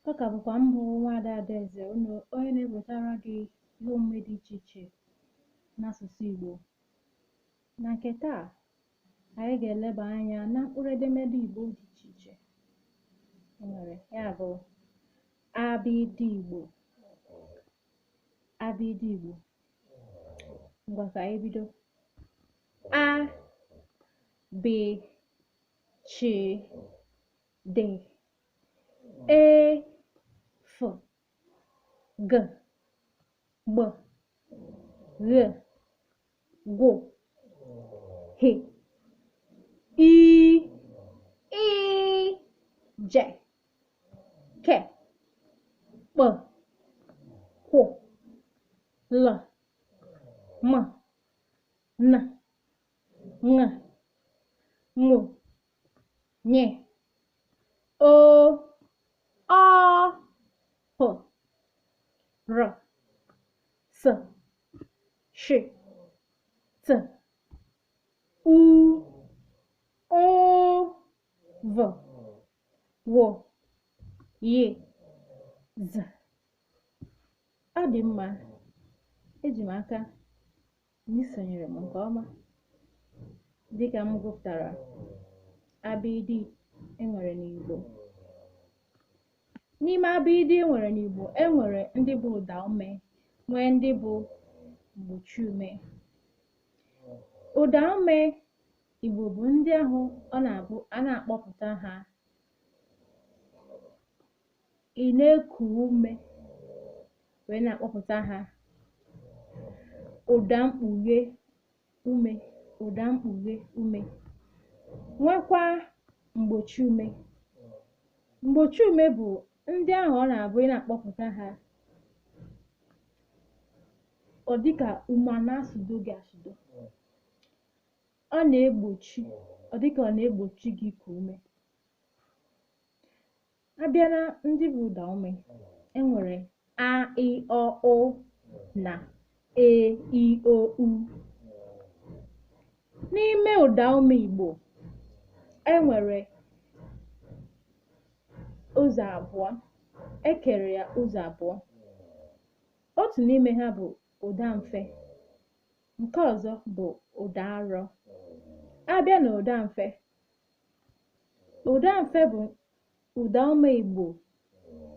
Ọ ka bụkwa m bụ Nwaada Adaeze unu onye na-ewetara gị ihe omume dị iche iche n'asụsụ Igbo. Na nke taa, anyị ga-eleba anya na mkpụrụ edemede Igbo dị iche iche e nwere, ya bụ abịdịị Igbo. Abịdịị Igbo. Ngwa, ka anyị bido. A, B, Ch, D, E, F, G, Gb, Gh, Gw, H, I, Ị, J, K, Kp, Qu, L, M, N, Ṅ, Ṅ, Ny, O, Ọ, P, R, S, Sh, T, U, Ụ, V, W, Y, Z. Ọ dị mma, eji m aka na ị sonyere m nke ọma dịka m gụpụtara abịdịị e nwere n'Igbo. N'ime abịdịị e nwere n'Igbo, e nwere ndị bụ ụda ume, nwee ndị bụ mgbochi ume. Ụda ume Igbo bụ ndị ahụ ọ na-abụ a na-akpọpụta ha, ị na-eku ume wee na-akpọpụta ha. Ụda mkpughe ume, ụda mkpughe ume. Nwekwa mgbochi ume. Mgbochi ume bụ ndị ahụ ọ na-abụ ị na-akpọpụta ha, ọ dịka ume a na-asụdo gị asụdo. Ọ na-egbochi, ọ dịka ọ na-egbochi gị iku ume. A bịa na ndị bụ ụda ume, e nwere a, i, ọ, ụ na e, i, o, u. N'ime ụda ume Igbo, e nwere ụzọ abụọ. E kere ya ụzọ abụọ. Otu n'ime ha bụ ụda mfe, nke ọzọ bụ ụda arọ. A bịa na ụda mfe, ụda mfe bụ ụda ume Igbo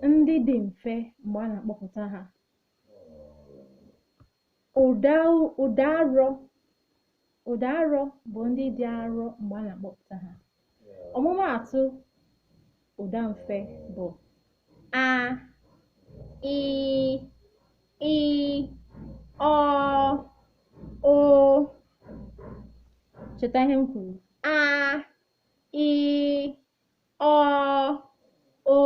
ndị dị mfe mgbe a na-akpọpụta ha. Ụda ụda arọ, ụda arọ bụ ndị dị arọ mgbe a na-akpọpụta ha. Ọmụmaatụ ụda mfe bụ a, i, ị, ọ, ụ. Cheta ihe m kwuru: a, i, ọ, ụ.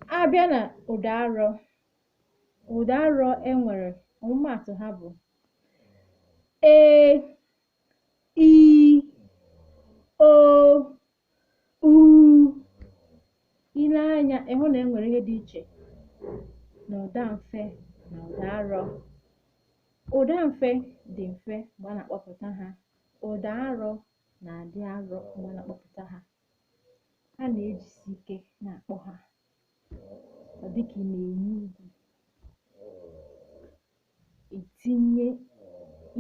A bịa na ụda arọ, ụda arọ e nwere ọmụmaatụ ha bụ e, i, o, u. I lee anya, ị hụ na e nwere ihe dị iche na ụda mfe na ụda arọ. Ụda mfe dị mfe mgbe a na-akpọpụta ha, ụda arọ na-adị arọ mgbe a na-akpọpụta ha. A na-ejisi ike na-akpọ ha, ọ dịka ị na-enye ugwu, itinye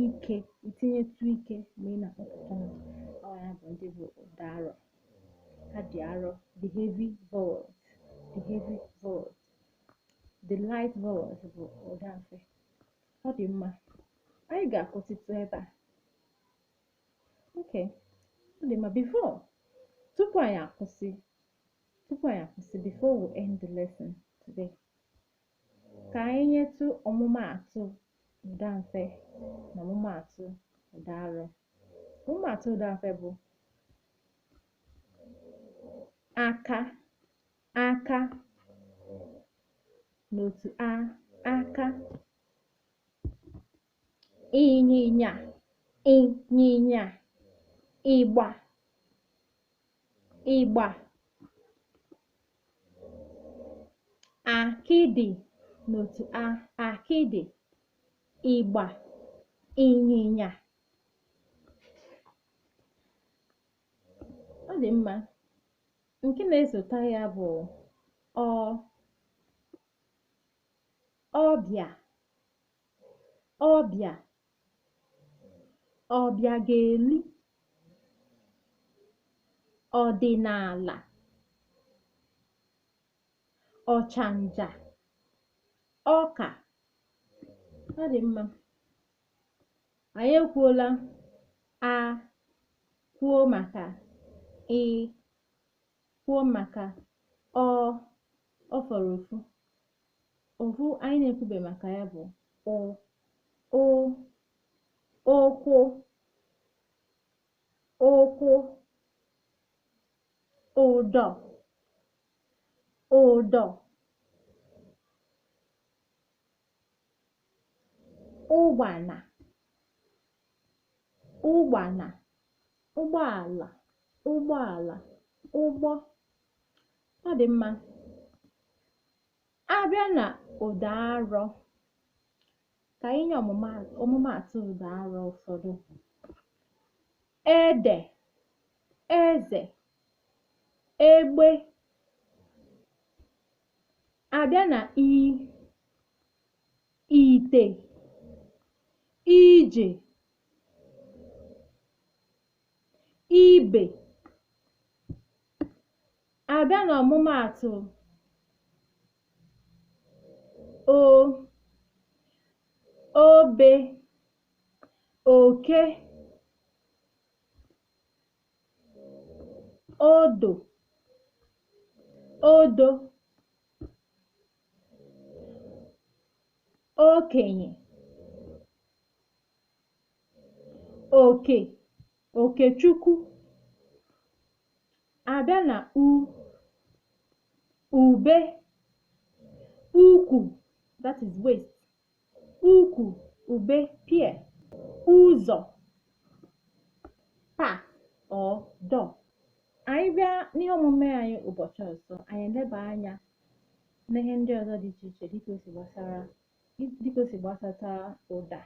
ike, itinyetụ ike mgbe ị na-akpọpụta ha. Ọ ya bụ ndị bụ ụda arọ. Ha dị arọ, the heavy vowels, the heavy vowels. The light vowels bụ ụda mfe. Ọ dị mma, anyị ga-akwụsịtụ ebe a. Okay, ọ dị mma. Before, tupu anyị akwụsị, tupu anyị akwụsị, before we end the lesson today, ka anyị nyetụ ọmụmaatụ ụda mfe na ọmụmaatụ ụda arọ. Ọmụmaatụ ụda mfe bụ aka, aka n'otu a, aka. Ịnyịnya, ịnyịnya. Ịgba, ịgba. Akịdị n'otu a, akịdị. Ịgba, ịnyịnya. Ọ dị mma. Nke na-esote ya bụ ọ, ọbịa, ọbịa, ọbịageli, ọdịnala, ọchanja, ọkà. Ọ dị mma. Anyị ekwuola a, kwuo maka ị, kwuo maka ọ, ọ fọrọ ofu. Ofu anyị na-ekwube maka ya bụ ụ, ụ, ụkwụ, ụkwụ, ụdọ, ụdọ, ụgbana, ụgbana, ụgbọala, ụgbọala, ụgbọ. Ọ dị mma. A bịa na ụda arọ, ka anyị nye ọmụmaatụ ụda arọ ụfọdụ. Ede, eze, egbe. A bịa na i, ite, ije, ibe. A bịa na ọmụmaatụ o, obe, oke, odo, odo, okenye, oke, okechukwu. A bịa na u, ube, ukwu, that is waist, ukwu, ube, pear, ụzọ, path or door. Anyị bịa n'ihe omume anyị ụbọchị ọzọ, anyị eleba anya n'ihe ndị ọzọ dị iche iche dịka o si gbasara dịka o si gbasata ụda,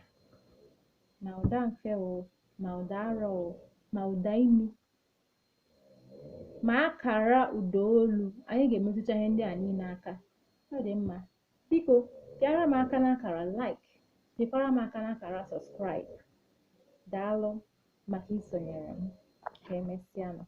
ma ụda mfe o, ma ụda arọ o, ma ụda imi, ma akara ụda olu. Anyị ga-emetụcha ihe ndị a niile aka. Ọ dị mma. Biko pịara m aka n'akara like, pịkwara m aka n'akara subscribe. Daalụ maka isonyere m. Ka emesịanụ.